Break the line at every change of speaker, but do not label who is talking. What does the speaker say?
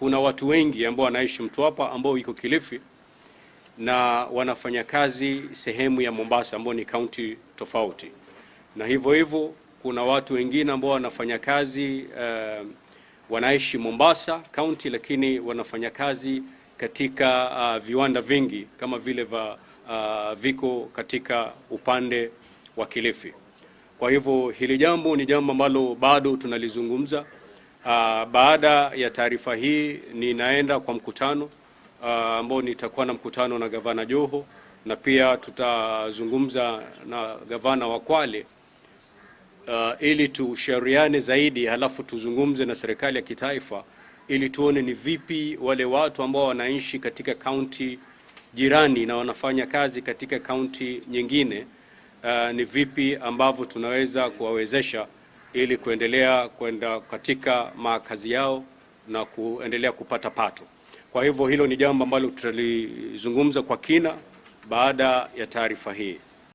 Kuna watu wengi ambao wanaishi Mtwapa ambao iko Kilifi na wanafanya kazi sehemu ya Mombasa ambao ni kaunti tofauti, na hivyo hivyo kuna watu wengine ambao wanafanya kazi wanaishi Mombasa kaunti, lakini wanafanya kazi katika viwanda vingi kama vile viko katika upande wa Kilifi. Kwa hivyo hili jambo ni jambo ambalo bado tunalizungumza. Baada ya taarifa hii ninaenda kwa mkutano ambao nitakuwa na mkutano na Gavana Joho na pia tutazungumza na gavana wa Kwale ili tushauriane zaidi, halafu tuzungumze na serikali ya kitaifa ili tuone ni vipi wale watu ambao wanaishi katika kaunti jirani na wanafanya kazi katika kaunti nyingine ni vipi ambavyo tunaweza kuwawezesha ili kuendelea kwenda katika makazi yao na kuendelea kupata pato. Kwa hivyo hilo ni jambo ambalo tutalizungumza kwa kina baada ya taarifa hii.